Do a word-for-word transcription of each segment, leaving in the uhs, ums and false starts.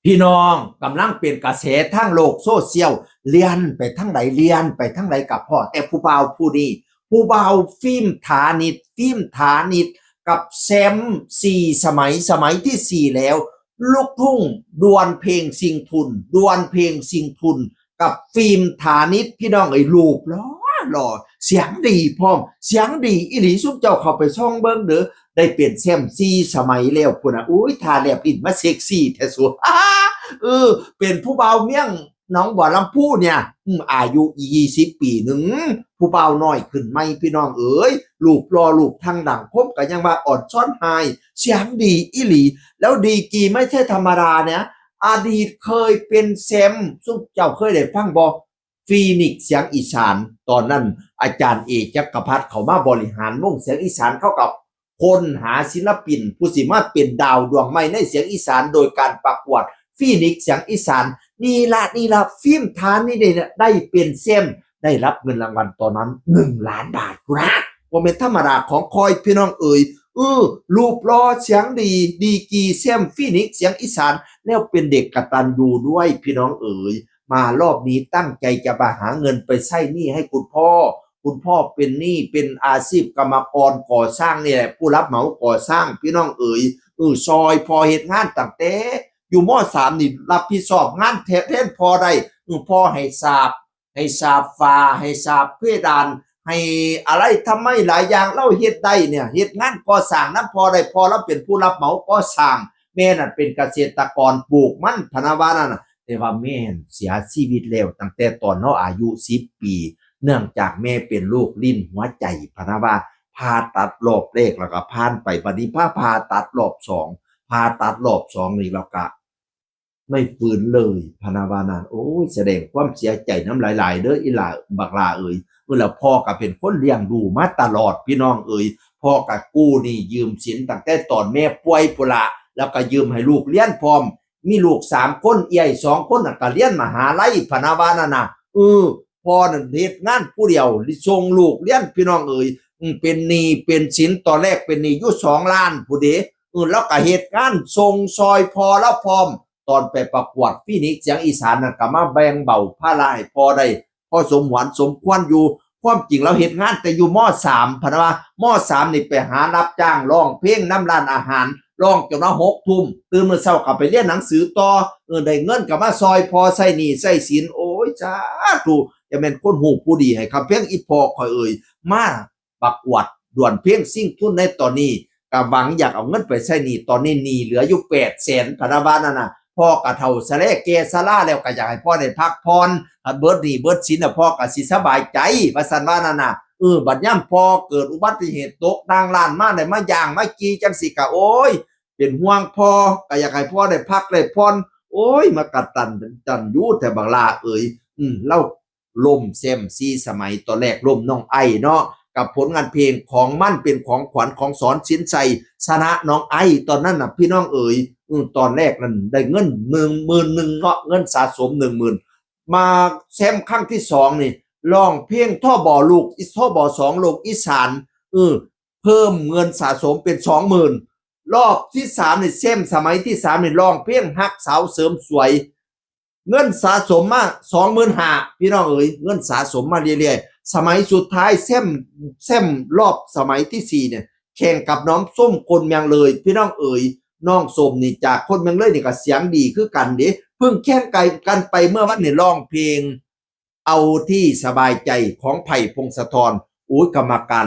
พี่น้องกำลังเป็นกระแสทางโลกโซเชียล เลียนไปทางใด เลียนไปทางใดก็พ้อแต่ผู้บ่าวผู้นี้ ผู้บ่าว ฟิล์ม ฐานิช ฟิล์ม ฐานิช กับแชมป์สี่สมัย สมัยที่สี่แล้ว ลูกทุ่ง ดวลเพลงชิงทุน ดวลเพลงชิงทุน กับ ฟิล์ม ฐานิช พี่น้องเอ้ย รูปหล่อหล่อ เสียงดีพร้อม เสียงดีอีหลี ซุมเจ้าเข้าไปส่องเบิ่งเด้อ ได้เป็นแชมป์สี่สมัยแล้วพุ้นน่ะ อุ้ย ท่าแลบลิ้นมาเซ็กซี่แท้สัว เออ เป็นผู้บ่าวเมืองหนองบัวลำภูเนี่ย อืม อายุยี่สิบปีหนึ่ง ผู้บ่าวน้อยขึ้นใหม่ พี่น้องเอ๋ย รูปหล่อรูปทางดัง คมก็ยังว่าอ่อนซ้อนหาย เสียงดีอีหลี แล้วดีกรีไม่ใช่ธรรมดาเนี่ย อดีตเคยเป็นแชมป์ ซุมเจ้าเคยได้ฟังบ่ ฟีนิกซ์เสียงอีสาน ตอนนั้นอาจารย์เอ จักรพัฒน์เขามาบริหารวงเสียงอีสาน เขาก็ค้นหาศิลปิน ผู้สิมาเป็นดาวดวงใหม่ในเสียงอีสาน โดยการประกวด ฟีนิกซ์เสียงอีสาน นี่ละ นี่ละ ฟิล์ม ฐานิช นี่ได้เป็นแชมป์ ได้รับเงินรางวัลตอนนั้นหนึ่งล้านบาทพุ้นนะ บ่แม่นธรรมดาของข้อย พี่น้องเอ๋ย เออ รูปหล่อเสียงดี ดีกรีแชมป์ ฟีนิกซ์เสียงอีสาน แล้วเป็นเด็กกตัญญูด้วย พี่น้องเอ๋ย มารอบนี้ตั้งใจจะมาหาเงินไปใช้หนี้ให้คุณพ่อ คุณพ่อเป็นหนี้ เป็นอาชีพกรรมกรก่อสร้างนี่แหละ ผู้รับเหมาก่อสร้าง พี่น้องเอ๋ย เออ ซอยพ่อเฮ็ดงานตั้งแต่อยู่ ม.สาม นี่รับผิดชอบงานแทนพ่อได้ เออ พ่อให้สาบ ให้สาบฝ้า ให้สาบเพดาน ให้อะไรทำไมหลายอย่าง ลาวเฮ็ดได้เนี่ย เฮ็ดงานก่อสร้างนำพ่อได้ พ่อลาวเป็นผู้รับเหมาก่อสร้าง แม่นั่นเป็นเกษตรกรปลูกมัน พะนะว่านั่นน่ะ แต่ว่าแม่เสียชีวิตแล้วตั้งแต่ตอนลาวอายุสิบปี เนื่องจากแม่เป็นโรคลิ้นหัวใจ พะนะว่า ผ่าตัดรอบแรกแล้วก็ผ่านไป บัดนี้พาผ่าตัดรอบสอง ผ่าตัดรอบสองนี่แล้วก็ ไม่ฟื้นเลย พะนะว่านั่น โอ้ย แสดงความเสียใจนำหลายๆ เด้อ อีหล่า บักหล่าเอ๋ย เออ แล้วพ่อก็เป็นคนเลี้ยงดูมาตลอด พี่น้องเอ๋ย พ่อก็กู้หนี้ยืมสินตั้งแต่ตอนแม่ป่วยพุ้นละ แล้วก็ยืมให้ลูกเรียนพร้อม มีลูกสามคน เอื้อยสองคนน่ะก็เรียนมหาลัย พะนะว่านั่นน่ะ เออ พ่อนั่นเฮ็ดงานผู้เดียว ส่งลูกเรียน พี่น้องเอ๋ย อืม เป็นหนี้เป็นสิน ตอนแรกเป็นหนี้อยู่สองล้านพุ้นเด้ เออ ลาวก็เฮ็ดงานส่งซอยพ่อลาวพร้อม ตอนไปประกวดฟีนิกซ์เสียงอีสานนั่นก็มาแบ่งเบาภาระให้พ่อได้ พอสมหวนสมควรอยู่ ความจริงลาวเฮ็ดงานแต่อยู่ ม.สาม พะนะว่า ม.สาม นี่ไปหารับจ้างร้องเพลงนำร้านอาหาร ร้องจนว่าหกทุ่ม ตื่นมื้อเช้าก็ไปเรียนหนังสือต่อ เออ ได้เงินก็มาซอยพ่อใช้หนี้ใช้สิน โอ้ย สาธุ จะแม่นคนฮู้ผู้ดี ให้คำแพงอีพ่อข้อยเอ๋ย มาประกวดดวลเพลงชิงทุนในตอนนี้ ก็หวังอยากเอาเงินไปใช้หนี้ ตอนนี้หนี้เหลืออยู่แปดแสน พะนะว่านั่นน่ะ พ่อก็เฒ่าชะแลแก่ชะลาแล้ว ก็อยากให้พ่อได้พักผ่อน คันเบิดหนี้เบิดสินน่ะ พ่อก็สิสบายใจ ว่าซั่นว่านั่นน่ะ เออ บัดยามพ่อเกิดอุบัติเหตุตกทางล้านมา ได้มาย่างมาขี่จั่งซี้ก็ โอ้ย เป็นห่วงพ่อ ก็อยากให้พ่อได้พักได้ผ่อน โอ้ย มากตัญญูแท้บักหล่าเอ๋ย อืม ลาว ล้มแชมป์สี่สมัย ตอนแรกล้มน้องไอ้เนาะ กับผลงานเพลงของมันเป็นของขวัญของสอนสินชัย ชนะน้องไอ้ ตอนนั้นน่ะ พี่น้องเอ๋ย อืม ตอนแรกนั่นได้เงินหนึ่งหมื่นหนึ่งเนาะ เงินสะสมหนึ่งหมื่น มาแชมป์ครั้งที่สองนี่ ร้องเพลง ทบ ลูก ทบ สอง โลกอีสาน เออ เพิ่มเงินสะสมเป็นสองหมื่น รอบที่สามนี่ แชมป์สมัยที่สามนี่ ร้องเพลงฮักสาวเสริมสวย เงินสะสมมาสองหมื่นห้า พี่น้องเอ๋ย เงินสะสมมาเรื่อยๆ สมัยสุดท้าย แชมป์ แชมป์รอบสมัยที่สี่เนี่ย แข่งกับน้องส้มคนเมืองเลย พี่น้องเอ๋ย น้องส้มนี่จากคนเมืองเลยนี่ก็เสียงดีคือกันเด้ เพิ่งแข่งกันไปเมื่อวันนี้ ร้องเพลง เอาที่สบายใจของไผ่ พงศธร โอ้ย กรรมการ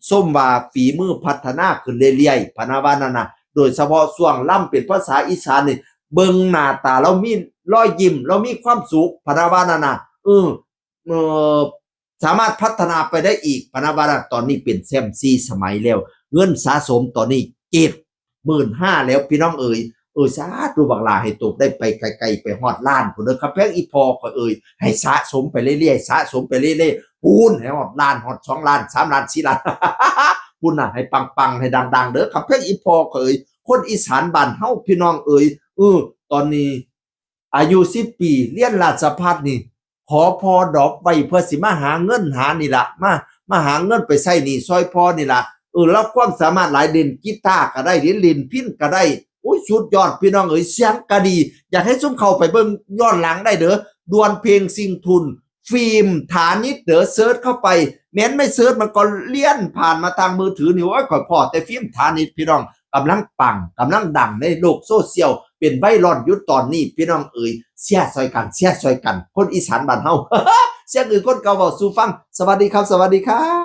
ชมว่าฝีมือพัฒนาขึ้นเรื่อยๆ พะนะว่านั่นน่ะ โดยเฉพาะช่วงลำเป็นภาษาอีสานนี่ เบิ่งหน้าตาลาวมีรอยยิ้ม ลาวมีความสุข พะนะว่านั่นน่ะ เออ เออ สามารถพัฒนาไปได้อีก พะนะว่านั่น ตอนนี้เป็นแชมป์สี่สมัยแล้ว เงินสะสมตอนนี้เจ็ดหมื่นห้าแล้ว พี่น้องเอ๋ย เออ สาธุบักหล่า ให้โตบได้ไปไกลๆ ไปฮอดล้านพุ้นเด้อ คำแพงอีพ่อข้อยเอ๋ย ให้สะสมไปเรื่อยๆ สะสมไปเรื่อยๆ พุ้น ให้ฮอดล้าน ฮอดสองล้าน สามล้าน สี่ล้าน พุ้นน่ะ ให้ปังๆ ให้ดังๆ เด้อ คำแพงอีพ่อข้อยเอ๋ย คนอีสานบ้านเฮา พี่น้องเอ๋ย เออ ตอนนี้ อายุสิบปี เรียนราชภัฏนี่ ขอพ่อดรอปไว้เพื่อสิมาหาเงินหานี่ล่ะ มา มาหาเงินไปใช้หนี้ซอยพ่อนี่ล่ะ เออ ลาวความสามารถหลาย เล่นกีตาร์ก็ได้ เล่น เล่นพิณก็ได้ เอ อุ้ยสุดยอดพี่น้องเอ๋ย เสียงกะดี อยากให้ซุ่มเข้าไปเบิ่งย้อนหลังได้เด้อ ดวลเพลงซิงทุน ฟิล์มฐานิชเด้อ เสิร์ชเข้าไป แม้นไม่เสิร์ชมันก็เลี้ยนผ่านมาทางมือถือนี่ โอ้ย ข่อยพ้อแต่ฟิล์มฐานิชพี่น้อง กำลังปัง กำลังดังในโลกโซเชียล เป็นไวรัลอยู่ตอนนี้พี่น้องเอ๋ย เชียร์ซอยกัน เชียร์ซอยกัน คนอีสานบ้านเฮา เสียงอื่นคนเก่าเว้าสู่ฟัง สวัสดีครับ สวัสดีครับ